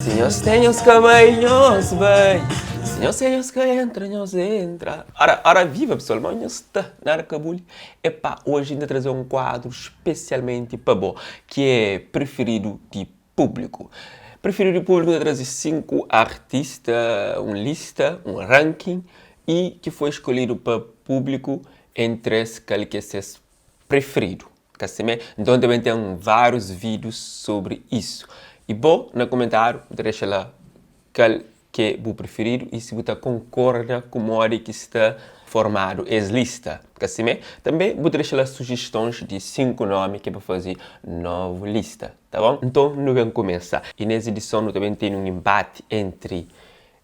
Si nhos ten nhos ka bai, nhos bai. Si nhos ten nhos ka entra, nhos entra. Ora, ora viva pessoal, ma nhos sta na Arkabuli. Epá, oji N ta traze un kuadru spesialmenti pa bo, ki é preferidu di públiku. Preferidu di públiku N ta traze 5 artista, un lista, un ranking, i ki foi skolhidu pa públiku entri es kal ki é ses preferidu. Ka simé? Nton ta ben ten várius vídius sobri isu. I bo, na komentáriu, bu ta dexa la kal ki é bu preferidu i si bu ta konkorda ku modi ki sta formadu es lista. Ka simé? Tanbê bu ta dexa la sujistons di 5 nómi ki é pa faze novu lista. Ta bon? Nton nu ben kumesa. I nes idison nu ta ben tene un inbati entri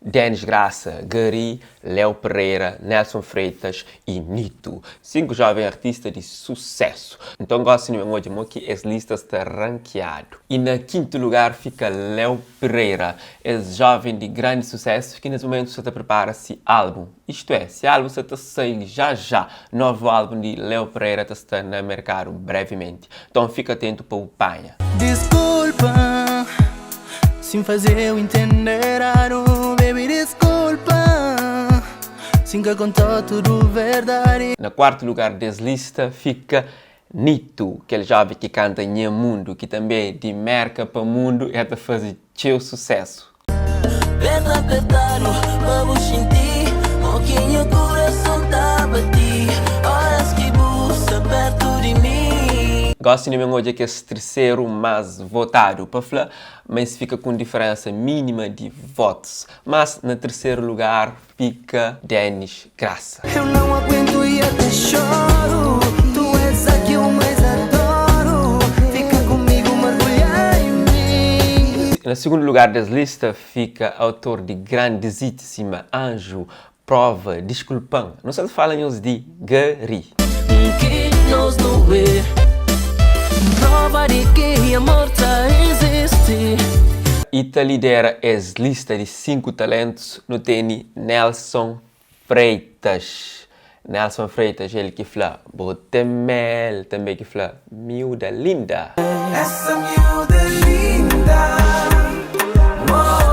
Denis Graça, Gary, Léo Pereira, Nelson Freitas y Nito, 5 joven artista di susesu. Nton gosi nu ben odja mo ki es lista sta rankiadu. Y na kintu lugar fika Léo Pereira, es joven di grandi susesu ki nes mumentu sta ta pripara si album. Istu é, si album sta ta sai já já. Novu album di Léo Pereira ta sta na merkadu brevimenti. Nton fika atentu pa bu panha. Disculpa si N faze-u intende eradu Baby disculpa si N ka konta-u tudu verdadi. Na kuartu lugar des lista fika Nito, kel joven ki kanta Nha Mundu, ki tanbe di Merka pa mundu el ta faze txeu susesu. Pertu apertadu pa bu xinti mo ki nha kurason ta bati Oras ki bu sta pertu di mi. Gosi nu ben odja kes terseru más votadu pa fla ma es fika ku un diferensa mínima di votus. Mas na terseru lugar fika Denis Graça. Eu não aguento e até choro Tu és a que eu mais adoro Fica comigo, mergulha em mim. Na sigundu lugar des lista fika autor di grandis hits sima Anjo, Prova, Disculpan. Nu sa ta fala nhos di Gary. Que nós não é Prova de que amor ta existe. E ta lidera es lista di 5 talentus nu tene Nelson Freitas. Nelson Freitas el ki fla bo ten mel tanbe ki fla miuda linda. Essa miuda linda oh.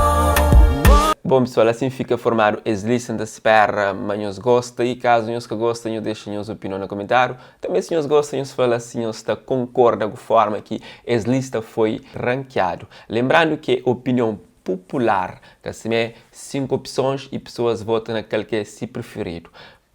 Bom pessoal assim fica formado es lista nta spera ma nhos gosta e caso nhos ka gosta nhos dexa nhos opinion na comentário também se nhos gosta nhos fala se nhos ta concorda ku forma ki es lista foi rankeado lembrando que opinion popular ka simé 5 opsons y pesoas vota na kal ki é si preferidu.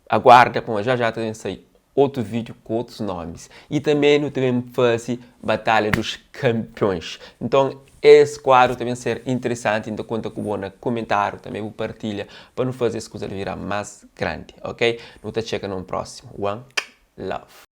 Aguarda pamodi já já ta ben sai otu vídeo ku otus nomis y tanbê nu ta ben faze batalha dos kanpions. Nton es kuadru ta ben ser interesanti, N ta konta ku bo na komentáriu tanbê bu partilha pa nu faze es kuza li bira más grandi, ok? Nu ta txeka na un prósimu. One love.